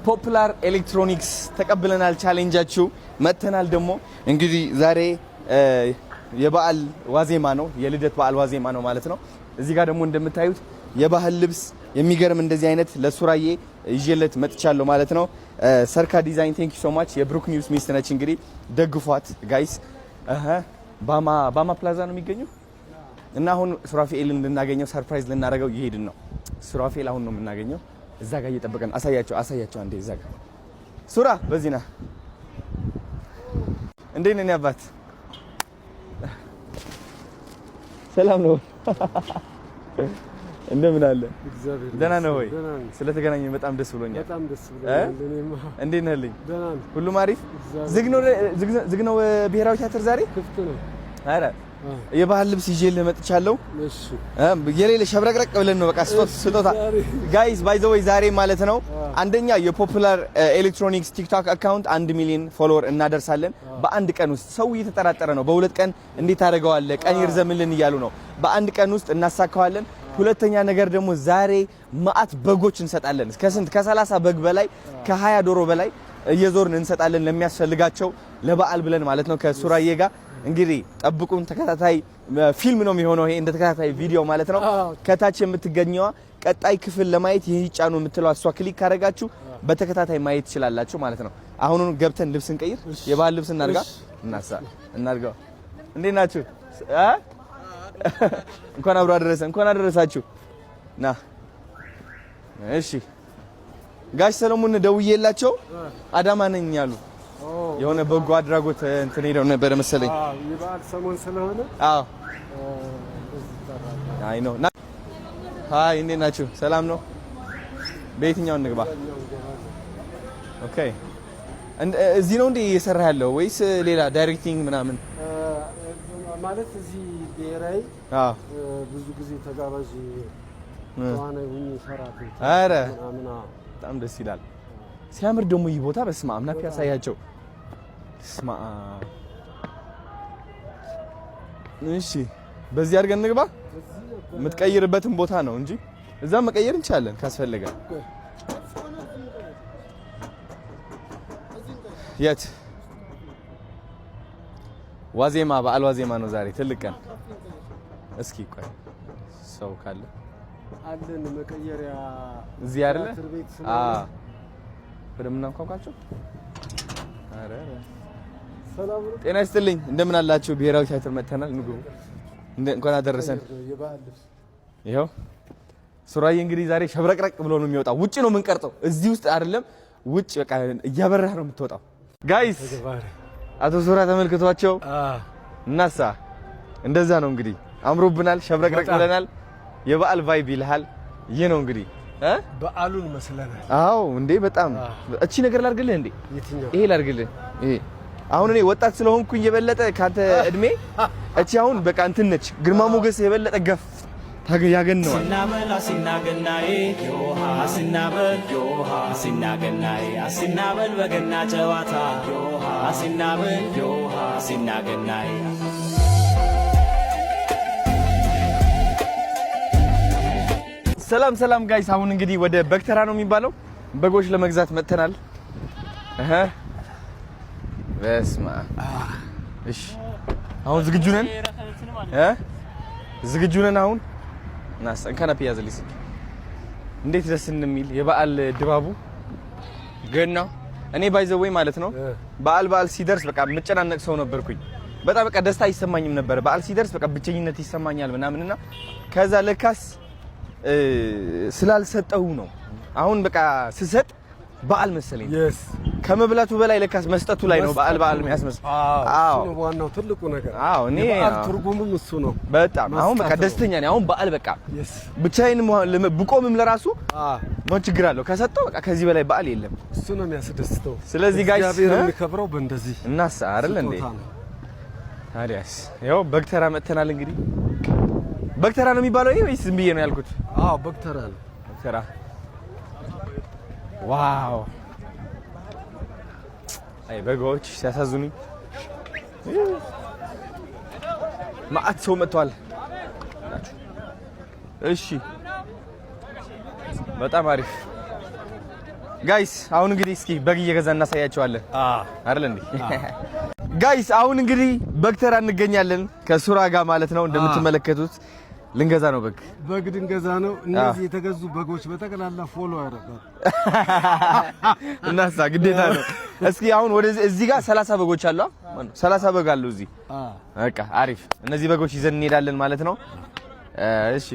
ፖፑላር ኤሌክትሮኒክስ ተቀብለናል። Challenge ኣችሁ መጥተናል። ደግሞ እንግዲህ ዛሬ የበዓል ዋዜማ ነው፣ የልደት በዓል ዋዜማ ነው ማለት ነው። እዚህ ጋር ደግሞ እንደምታዩት የባህል ልብስ የሚገርም እንደዚህ አይነት ለሱራዬ ይዤለት መጥቻለሁ ማለት ነው። ሰርካ ዲዛይን thank you so much። የብሩክ ኒውስ ሚስት ነች። እንግዲህ ደግፏት guys። ባማ ባማ ፕላዛ ነው የሚገኘው እና አሁን ሱራፌኤልን ልናገኘው surprise ልናደርገው እየሄድን ነው። ሱራፌኤል አሁን ነው የምናገኘው። እዛ ጋር እየጠበቀን አሳያቸው፣ አሳያቸው አንዴ እዛ ጋር ሱራ በዚህ ና። እንዴት ነህ አባት? ሰላም ነው? እንደምን አለ? ደህና ነው ወይ? ስለተገናኘን በጣም ደስ ብሎኛል። በጣም ደስ ብሎኛል። እኔማ እንዴት ነህልኝ? ደህና ነኝ። ሁሉም አሪፍ? ዝግ ነው ዝግ ነው ብሔራዊ ቲያትር ዛሬ ክፍት ነው። ኧረ የባህል ልብስ ይዤልህ መጥቻለሁ። እሺ የሌለ ሸብረቅረቅ ብለን ነው በቃ ስጦታ guys by the way ዛሬ ማለት ነው አንደኛ የፖፑላር ኤሌክትሮኒክስ ቲክቶክ account 1 ሚሊዮን follower እናደርሳለን በአንድ ቀን ውስጥ። ሰው እየተጠራጠረ ነው። በ2 ቀን እንዴት ታደርገዋለህ? ቀን ይርዘምልን እያሉ ነው። በአንድ ቀን ውስጥ እናሳካዋለን። ሁለተኛ ነገር ደግሞ ዛሬ መአት በጎች እንሰጣለን። ከስንት ከ30 በግ በላይ ከ20 ዶሮ በላይ እየዞርን እንሰጣለን ለሚያስፈልጋቸው ለበዓል ብለን ማለት ነው። ከሱራዬ ጋር እንግዲህ ጠብቁን። ተከታታይ ፊልም ነው የሚሆነው ይሄ እንደ ተከታታይ ቪዲዮ ማለት ነው። ከታች የምትገኘዋ ቀጣይ ክፍል ለማየት ይህ ይጫኑ የምትለው እሷ click ካደረጋችሁ በተከታታይ ማየት ትችላላችሁ ማለት ነው። አሁኑን ገብተን ልብስ እንቀይር፣ የባህል ልብስ እናርጋ፣ እናሳ እናርጋው። እንዴት ናችሁ? እንኳን አብሮ አደረሰ፣ እንኳን አደረሳችሁ። ና እሺ። ጋሽ ሰለሞን ደውዬላቸው አዳማ ነኝ አሉ። የሆነ በጎ አድራጎት እንትን ሄደው ነበረ መሰለኝ። የበዓል ሰሞን ስለሆነ አዎ። አይ ነው። Hi እንዴት ናችሁ? ሰላም ነው? በየትኛው እንግባ? Okay እዚህ ነው እንዴ እየሰራ ያለው ወይስ ሌላ directing ምናምን? ማለት እዚህ ብሔራዊ ብዙ ጊዜ ተጋባዥ ተዋናይ ሁኜ እሰራለሁ። ኧረ በጣም ደስ ይላል። ሲያምር ደግሞ ይህ ቦታ በስመ አብ ናፊ ያሳያቸው። በስመ አብ። እሺ በዚህ አድርገን እንግባ። የምትቀይርበትን ቦታ ነው እንጂ እዛ መቀየር እንችላለን ካስፈለገ። የት ዋዜማ በዓል ዋዜማ ነው ዛሬ ትልቅ ቀን። እስኪ ቆይ ሰው ካለ አለን መቀየሪያ እዚህ አይደለ? አዎ በደምብ እናንኳኳቸው። ኧረ ጤና ይስጥልኝ እንደምን አላችሁ? ብሔራዊ ቲያትር መጥተናል። ምግቡ እንኳን አደረሰን። ይኸው ሱራዬ እንግዲህ ዛሬ ሸብረቅረቅ ብሎ ነው የሚወጣው። ውጭ ነው የምንቀርጸው፣ እዚህ ውስጥ አይደለም። ውጭ በቃ እያበራህ ነው የምትወጣው። Guys አቶ ሱራ ተመልክቷቸው እናሳ እንደዛ ነው እንግዲህ አምሮብናል፣ ሸብረቅረቅ ብለናል። የበዓል vibe ይልሃል። ይህ ነው እንግዲህ በዓሉን መስለናል። አዎ እንዴ በጣም እቺ ነገር ላድርግልህ እንዴ? ይሄ ላድርግልህ። ይሄ አሁን እኔ ወጣት ስለሆንኩኝ የበለጠ ካንተ እድሜ እቺ አሁን በቃ እንትን ነች፣ ግርማ ሞገስ የበለጠ ገፍ ያገነዋል። አሲናበል አሲናገናዬ ዮሃ አሲናበል ዮሃ አሲናገናዬ አሲናበል በገና ጨዋታ ዮሃ አሲናበል ዮሃ አሲናገናዬ። ሰላም ሰላም guys፣ አሁን እንግዲህ ወደ በግተራ ነው የሚባለው በጎች ለመግዛት መጥተናል። እህ በስመ አብ። እሺ አሁን ዝግጁ ነን እ ዝግጁ ነን አሁን ናስ እንካና ፒያዝሊስ እንዴት ደስ እንደሚል የበዓል ድባቡ ገና። እኔ by the way ማለት ነው በዓል በዓል ሲደርስ በቃ የምጨናነቅ ሰው ነበርኩኝ። በጣም በቃ ደስታ አይሰማኝም ነበር። በዓል ሲደርስ በቃ ብቸኝነት ይሰማኛል ምናምንና ከዛ ለካስ ስላልሰጠው ነው። አሁን በቃ ስሰጥ በዓል መሰለኝ። ከመብላቱ በላይ ለካስ መስጠቱ ላይ ነው በዓል በዓል የሚያስመስል። አዎ እሱ ነው ዋናው ትልቁ ነገር። አዎ እኔ የበዓል ትርጉሙም እሱ ነው። በጣም አሁን በቃ ደስተኛ ነኝ። አሁን በዓል በቃ ብቻዬን ብቆምም ለራሱ ምን ችግር አለው? ከሰጠው በቃ ከዚህ በላይ በዓል የለም። እሱ ነው የሚያስደስተው። ስለዚህ guys እግዚአብሔር የሚከብረው በእንደዚህ እናሳ አይደል እንዴ? ታዲያስ ያው በግተራ መጥተናል። እንግዲህ በግተራ ነው የሚባለው ይሄ ወይስ ዝም ብዬ ነው ያልኩት? አዎ በግተራ ነው። በግተራ wow! አይ በጎች ሲያሳዝኑኝ። መዓት ሰው መጥቷል። እሺ በጣም አሪፍ። Guys፣ አሁን እንግዲህ እስኪ በግ እየገዛ እናሳያቸዋለን አይደል እንዴ? Guys፣ አሁን እንግዲህ በግ ተራ እንገኛለን ከሱራ ጋር ማለት ነው። እንደምትመለከቱት ልንገዛ ነው በግ። በግ ልንገዛ ነው። እነዚህ የተገዙ በጎች በጠቅላላ follow ያደርጋሉ። እናሳ ግዴታ ነው። እስኪ አሁን ወደዚህ እዚህ ጋር 30 በጎች አሉ። 30 በግ አሉ እዚህ። በቃ አሪፍ። እነዚህ በጎች ይዘን እንሄዳለን ማለት ነው። እሺ፣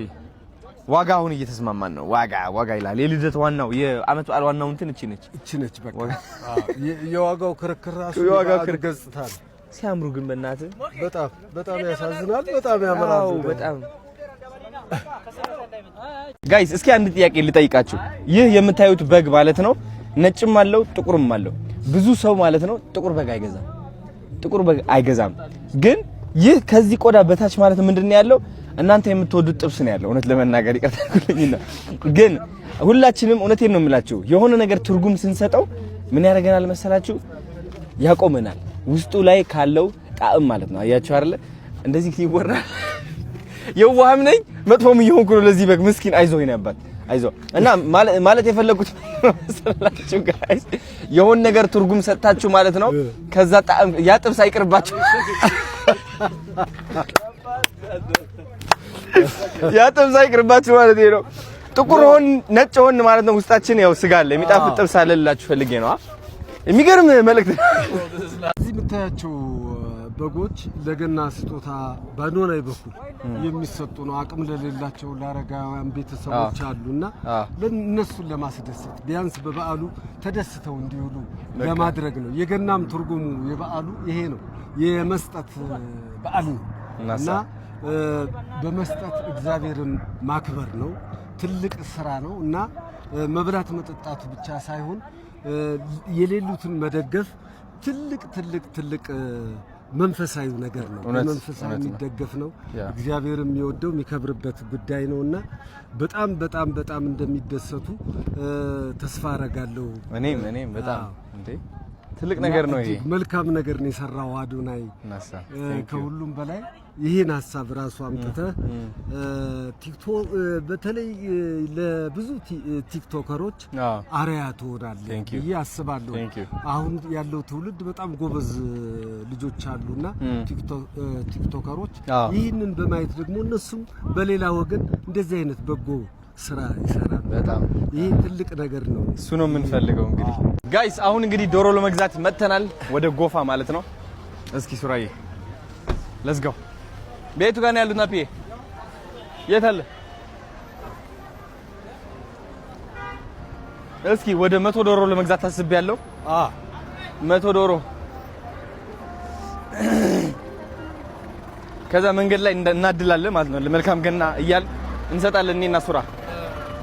ዋጋ አሁን እየተስማማን ነው። ዋጋ ዋጋ ይላል። የልደት ዋናው የአመት በዓል ዋናው እንትን እቺ ነች። እቺ ነች በቃ። የዋጋው ክርክር ራሱ የዋጋው ክርክር ገጽታ ነው። ሲያምሩ ግን በእናትህ። በጣም በጣም ያሳዝናል። በጣም ያምራሉ። በጣም። Guys፣ እስኪ አንድ ጥያቄ ልጠይቃችሁ። ይህ የምታዩት በግ ማለት ነው ነጭም አለው ጥቁርም አለው። ብዙ ሰው ማለት ነው ጥቁር በግ አይገዛም፣ ጥቁር በግ አይገዛም። ግን ይህ ከዚህ ቆዳ በታች ማለት ምንድን ነው ያለው? እናንተ የምትወዱት ጥብስ ነው ያለው። እውነት ለመናገር ይቅርታ አድርጉልኝና ግን ሁላችንም እውነቴን ነው የምላችሁ የሆነ ነገር ትርጉም ስንሰጠው ምን ያደርገናል መሰላችሁ? ያቆመናል። ውስጡ ላይ ካለው ጣዕም ማለት ነው። አያችሁ አይደለ? እንደዚህ ይወራል። የዋህም ነኝ መጥፎም እየሆንኩ ነው ለዚህ በግ ምስኪን። አይዞህ የኔ አባት አይዞህ። እና ማለት የፈለኩት መሰላችሁ guys፣ የሆነ ነገር ትርጉም ሰጥታችሁ ማለት ነው ከዛ ጣዕም ያ ጥብስ አይቅርባችሁ፣ ያ ጥብስ አይቅርባችሁ ማለት ነው። ጥቁር ሆን ነጭ ሆን ማለት ነው ውስጣችን ያው ስጋ አለ፣ የሚጣፍጥ ጥብስ አለ ልላችሁ ፈልጌ ነው። የሚገርም መልእክት። እዚህ የምታያቸው በጎች ለገና ስጦታ በአዶናይ በኩል የሚሰጡ ነው። አቅም ለሌላቸው ለአረጋውያን ቤተሰቦች አሉና ለእነሱን ለማስደሰት ቢያንስ በበዓሉ ተደስተው እንዲውሉ ለማድረግ ነው። የገናም ትርጉሙ የበዓሉ ይሄ ነው፣ የመስጠት በዓል ነው እና በመስጠት እግዚአብሔርን ማክበር ነው። ትልቅ ስራ ነው እና መብላት መጠጣቱ ብቻ ሳይሆን የሌሉትን መደገፍ ትልቅ ትልቅ ትልቅ መንፈሳዊ ነገር ነው። መንፈሳዊ የሚደገፍ ነው። እግዚአብሔር የሚወደው የሚከብርበት ጉዳይ ነውና በጣም በጣም በጣም እንደሚደሰቱ ተስፋ አረጋለሁ። እኔም በጣም እንዴ ትልቅ ነገር ነው ይሄ። መልካም ነገር ነው የሰራው አዶናይ። ከሁሉም በላይ ይህን ሀሳብ ራሱ አምጥተህ ቲክቶክ በተለይ ለብዙ ቲክቶከሮች አርያ ትሆናለህ ብዬ አስባለሁ። አሁን ያለው ትውልድ በጣም ጎበዝ ልጆች አሉና ቲክቶከሮች ይህንን በማየት ደግሞ እነሱም በሌላ ወገን እንደዚህ አይነት በጎ ስራ ይሰራል። በጣም ይህ ትልቅ ነገር ነው። እሱ ነው የምንፈልገው። እንግዲህ guys፣ አሁን እንግዲህ ዶሮ ለመግዛት መጥተናል፣ ወደ ጎፋ ማለት ነው። እስኪ ሱራዬ let's go። ቤቱ ጋር ነው ያሉት። ናፒዬ የት አለ? እስኪ ወደ 100 ዶሮ ለመግዛት አስቤያለሁ። 100 ዶሮ ከዛ መንገድ ላይ እናድላለን ማለት ነው። ለመልካም ገና እያል እንሰጣለን። እኔና ሱራ።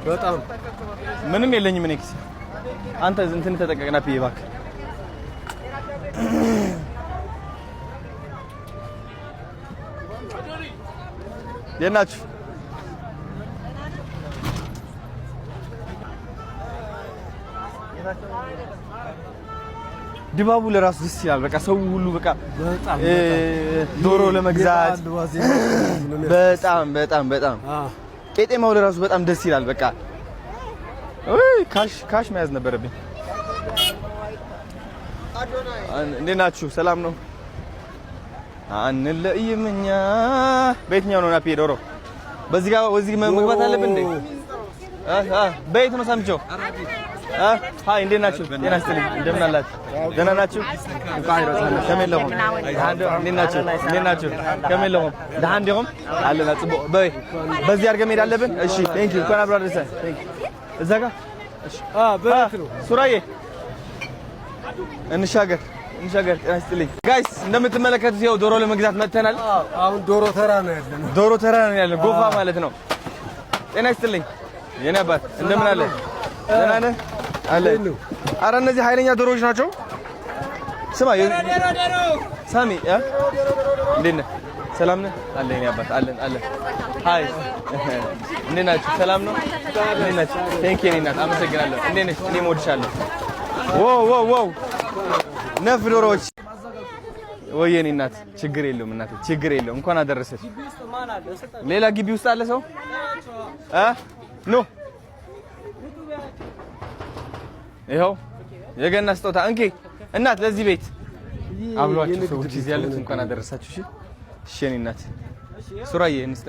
በጣም ምንም የለኝም እኔ ኪስ። አንተ እንትን ተጠንቀቅ ናፒዬ እባክህ። ደህና ናችሁ? ድባቡ ለራሱ ደስ ይላል። በቃ ሰው ሁሉ በቃ በጣም ዶሮ ለመግዛት በጣም በጣም በጣም ቄጤማው ለራሱ በጣም ደስ ይላል። በቃ ውይ cash cash መያዝ ነበረብኝ። እንዴት ናችሁ? ሰላም ነው? አንለይም እኛ። በየትኛው ነው ናፒ ዶሮ? በዚህ ጋር በዚህ መግባት አለብን እንዴ? በየት ነው ሳምቸው? Hi፣ እንዴት ናችሁ? ጤና ይስጥልኝ። እንደምን አላችሁ? ደህና ናችሁ? ከመይ ኣለኹም? እንዴት ናችሁ? እንዴት ናችሁ? ከመይ ኣለኹም? ደሓን ዲኹም? ኣለና ፅቡቅ። በይ በዚህ አድርገን መሄድ አለብን። እሺ thank you። እንኳን አብሮ አደረሰን። እዛ ጋር እሺ። ሱራዬ እንሻገር እንሻገር። ጤና ይስጥልኝ guys፣ እንደምትመለከቱት ያው ዶሮ ለመግዛት መጥተናል። አሁን ዶሮ ተራ ነው ያለነው። ዶሮ ተራ ነው ያለነው፣ ጎፋ ማለት ነው። ጤና ይስጥልኝ የኔ አባት፣ እንደምን አለ? ደህና ነህ? አለ። አረ እነዚህ ኃይለኛ ዶሮዎች ናቸው። ስማ ሳሚ፣ እንዴት ነህ? ሰላም ነህ? አለ የኔ አባት፣ አለን አለን። Hi፣ እንዴት ናችሁ? ሰላም ነው? እንዴት ናችሁ? Thank you የኔ እናት፣ አመሰግናለሁ። እንዴት ነሽ? እኔም እወድሻለሁ። Wow wow wow፣ ነፍ ዶሮዎች። ወይ የኔ እናት፣ ችግር የለውም እናቴ፣ ችግር የለውም። እንኳን አደረሰሽ። ሌላ ግቢ ውስጥ አለ ሰው እ no። ይኸው የገና ስጦታ እንኪ እናት፣ ለዚህ ቤት አብሏችሁ ሰዎች እዚህ ያሉት እንኳን አደረሳችሁ። እሺ እሺ፣ የኔ እናት ሱራዬ እንስጠ።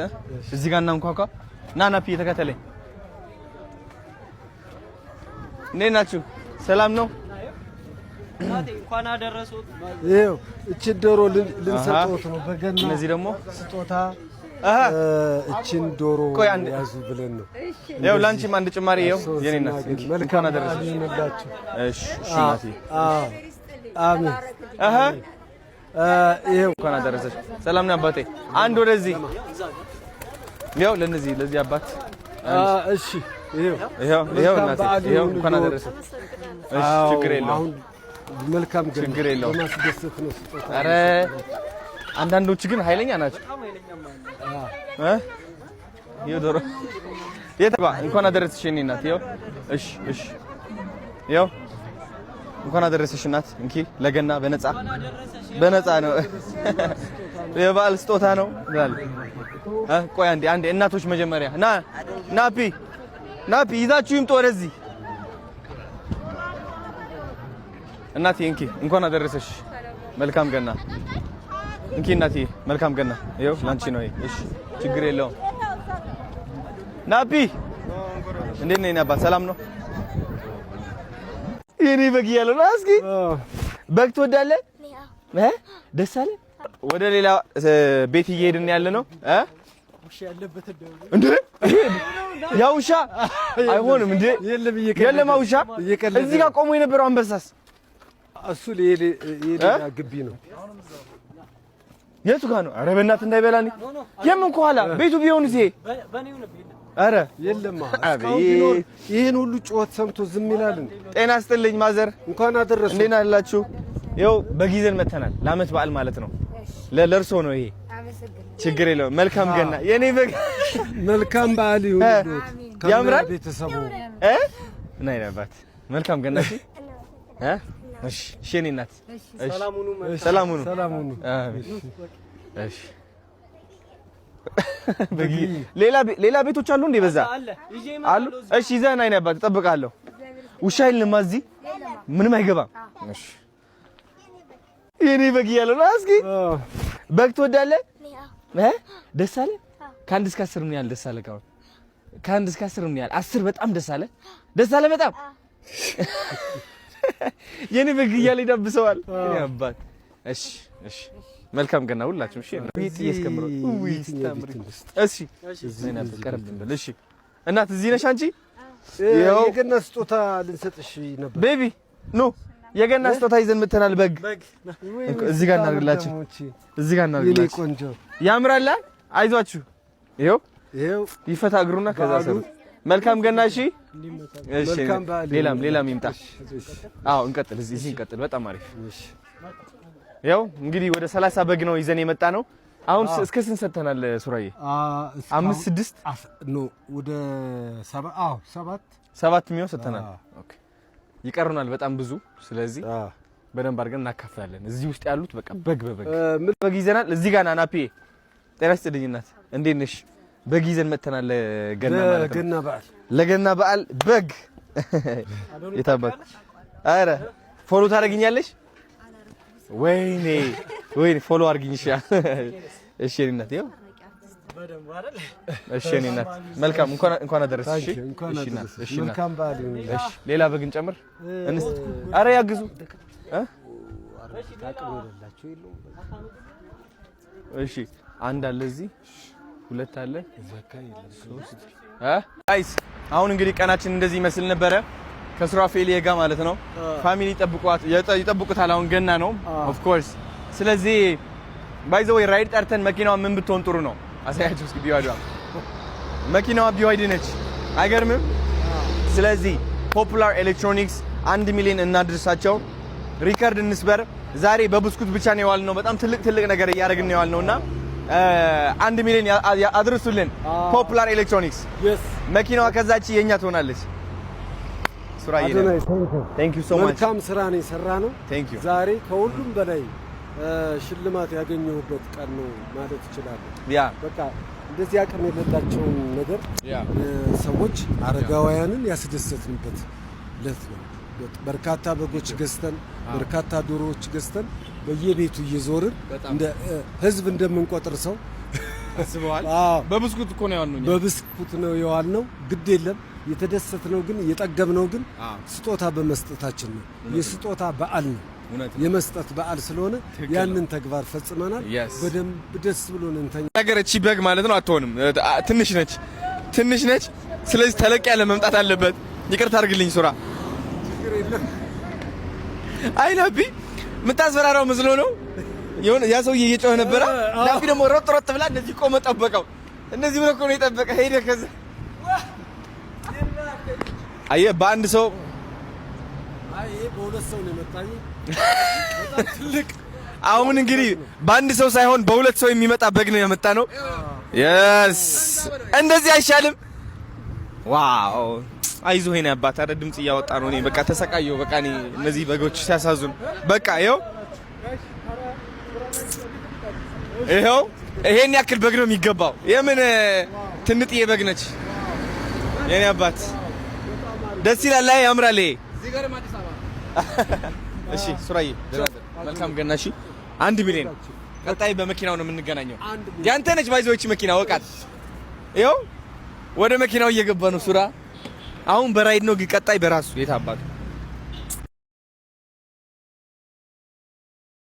እዚህ ጋር እናንኳኳ። ና ናፒ ተከተለኝ። እንዴት ናችሁ? ሰላም ነው? እንኳን አደረሱት። ይኸው እቺን ዶሮ ልንሰጥዎት ነው በገና እነዚህ ደግሞ ስጦታ እቺን ዶሮ ያዙ ብለን ነው። ይኸው ላንቺም አንድ ጭማሪ ይኸው የኔ እናት መልካም አደረሰሽ። እሺ እሺ እናቴ አሜን። አሃ ይኸው እንኳን አደረሰሽ። ሰላም ነው አባቴ። አንድ ወደዚህ ይኸው ለነዚህ ለዚህ አባት እሺ ይኸው ይኸው ይኸው እናቴ ይኸው እንኳን አደረሰሽ። እሺ ችግር የለውም። መልካም ገና ችግር የለውም። በማስደሰት ነው ስጦታ። ኧረ አንዳንዶቹ ግን ኃይለኛ ናቸው። ይኸው ዶሮ የት እንኳን አደረሰሽ የእኔ እናት። ይኸው እሺ እሺ ይኸው እንኳን አደረሰሽ እናት። እንኪ ለገና በነፃ በነፃ ነው፣ የበዓል ስጦታ ነው። ቆይ አንዴ አንዴ እናቶች መጀመሪያ ና ናፒ ናፒ ይዛችሁ ይምጡ ወደዚህ። እናቴ እንኪ እንኳን አደረሰሽ፣ መልካም ገና። እንኪ እናቴ መልካም ገና። ይኸው ላንቺ ነው። እሺ ችግር የለውም። ናፒ እንዴት ነህ የኔ አባት? ሰላም ነው? የኔ በግ እያለ ነው። እስኪ በግ ትወዳለህ? ደስ አለ። ወደ ሌላ ቤት እየሄድን ያለ ነው። እንዴ ያ ውሻ አይሆንም እንዴ? የለም ውሻ እዚህ ጋር ቆሞ የነበረው አንበሳስ እሱ የሌላ ግቢ ነው። የቱ ጋር ነው? ኧረ በእናትህ እንዳይበላኝ። የምን ከኋላ ቤቱ ቢሆን እዚህ ኧረ የለም። እስካሁን ቢኖር ይህን ሁሉ ጩኸት ሰምቶ ዝም ይላል? ጤና ስጥልኝ mother፣ እንኳን አደረሱ። እንዴት አላችሁ? ይኸው በግ ይዘን መተናል። ለዓመት በዓል ማለት ነው። ለእርሶ ነው ይሄ። ችግር የለውም። መልካም ገና የኔ በግ። መልካም በዓል ይሁንልዎት። ያምራል ቤተሰቡ እ ናይ አባት መልካም ገና። እሺ እ እሺ እሺ የኔ እናት ሰላም ሁኑ። ሰላም ሁኑ። እሺ ሌላ ቤቶች አሉ እንዴ? በዛ አሉ። እሺ ይዘህ ና የኔ አባት፣ እጠብቅሃለሁ። ውሻ የለም እዚህ ምንም አይገባም። እሺ የኔ በግ እያለ ነው። እስኪ በግ ትወዳለህ? ደስ አለ? ከአንድ እስከ 10 ምን ያህል ደስ አለ? ካሁን ከአንድ እስከ 10 ምን ያህል? 10 በጣም ደስ አለ። ደስ አለ በጣም የኔ በግ እያለ ይዳብሰዋል። የኔ አባት። እሺ እሺ መልካም ገና ሁላችሁም። እሺ እሺ ቀረብ እንበል። እሺ እናት እዚህ ነሽ አንቺ? የገና ስጦታ ልንሰጥሽ ነበር። baby ኑ የገና ስጦታ ይዘን መተናል። በግ እዚህ ጋር እናድርግላችሁ፣ እዚህ ጋር እናድርግላችሁ። ቆንጆ ያምራል። አይዟችሁ። ይኸው ይኸው ይፈታ እግሩና ከዛ ሰሩት። መልካም ገና። እሺ እሺ። ሌላም ሌላም ይምጣ። አዎ እንቀጥል፣ እዚህ እንቀጥል። በጣም አሪፍ። ያው እንግዲህ ወደ 30 በግ ነው ይዘን የመጣ ነው። አሁን እስከ ስንት ሰጥተናል ሱራዬ? 5 6 no ወደ 7። አዎ 7 7 የሚሆን ሰጥተናል። okay ይቀሩናል በጣም ብዙ። ስለዚህ በደንብ አድርገን እናካፍላለን። እዚህ ውስጥ ያሉት በቃ በግ በበግ በግ ይዘናል። እዚህ ጋር ና ናፒ፣ ጤና ይስጥልኝ እናት፣ እንዴት ነሽ? በግ ይዘን መጥተናል። ለገና ማለት ነው፣ ለገና በዓል በግ የታባት። ኧረ follow ታደርጊኛለሽ? ወይኔ ወይኔ follow አድርጊኝ። እሺ እሺ የእኔ እናት ይኸው። እሺ የእኔ እናት መልካም እንኳን አደረሰሽ። እሺ እሺ መልካም በዓል ይሁንልሽ። እሺ ሌላ በግ እንጨምር። ኧረ ያግዙ። እሺ አንድ አለ እዚህ፣ ሁለት አለ፣ ሶስት። guys አሁን እንግዲህ ቀናችን እንደዚህ ይመስል ነበረ ከሱራፌል ጋር ማለት ነው። family ይጠብቁታል። አሁን ገና ነው of course። ስለዚህ by the way ride ጠርተን መኪናዋ ምን ብትሆን ጥሩ ነው? አሳያችሁ እስኪ። BYD ዋ መኪናዋ BYD ነች። አይገርምም? ስለዚህ Popular Electronics 1 ሚሊዮን እናድርሳቸው፣ record እንስበር። ዛሬ በብስኩት ብቻ ነው የዋልነው። በጣም ትልቅ ትልቅ ነገር እያደረግን ነው የዋልነው እና 1 ሚሊዮን አድርሱልን። Popular Electronics መኪናዋ ከዛች የኛ ትሆናለች። መልካም ስራ ነው የሰራ ነው። ዛሬ ከሁሉም በላይ ሽልማት ያገኘሁበት ቀን ነው ማለት እችላለሁ። በቃ እንደዚህ አቅም የሌላቸውን ነገር ሰዎች አረጋውያንን ያስደሰትንበት ዕለት ነው። በርካታ በጎች ገዝተን፣ በርካታ ዶሮዎች ገዝተን በየቤቱ እየዞርን እንደ ህዝብ እንደምንቆጥር ሰው አስበዋል። አዎ። በብስኩት እኮ ነው ያልነው እኛ። በብስኩት ነው የዋልነው። ግድ የለም፣ የተደሰትነው ግን የጠገብነው ግን ስጦታ በመስጠታችን ነው። የስጦታ በዓል ነው። እውነት ነው። የመስጠት በዓል ስለሆነ ያንን ተግባር ፈጽመናል። በደንብ ደስ ብሎን እንተኛ። ነገር እቺ በግ ማለት ነው አትሆንም። ትንሽ ነች፣ ትንሽ ነች። ስለዚህ ተለቅ ያለ መምጣት አለበት። ይቅርታ አድርግልኝ ሱራ። አይ ናቢ፣ የምታስፈራራው መስሎ ነው። የሆነ ያ ሰውዬ እየጮኸ ነበረ። ናቢ ደግሞ ሮጥ ሮጥ ብላ እንደዚህ ቆመ ጠበቀው። እንደዚህ ብሎ እኮ ነው የጠበቀ። ሄደ። ከዛ አየህ በአንድ ሰው አይ፣ ይሄ በሁለት ሰው ነው የመጣኝ። በጣም ትልቅ። አሁን እንግዲህ በአንድ ሰው ሳይሆን በሁለት ሰው የሚመጣ በግ ነው ያመጣ ነው። Yes፣ እንደዚህ አይሻልም? Wow፣ አይዞህ የኔ አባት። አረ ድምጽ እያወጣ ነው። እኔ በቃ ተሰቃየሁ። በቃ እኔ እነዚህ በጎች ሲያሳዝኑ። በቃ ይኸው ይኸው ይሄን ያክል በግ ነው የሚገባው። የምን ትንጥዬ በግ ነች የኔ አባት። ደስ ይላል። ላይ ያምራል ይሄ። እሺ ሱራዬ፣ መልካም ገና። እሺ፣ 1 ሚሊዮን ቀጣይ በመኪናው ነው የምንገናኘው። ያንተ ነች by the way መኪና ወቃት። ይኸው ወደ መኪናው እየገባ ነው ሱራ። አሁን በ Ride ነው፣ ግን ቀጣይ በራሱ የት አባቱ።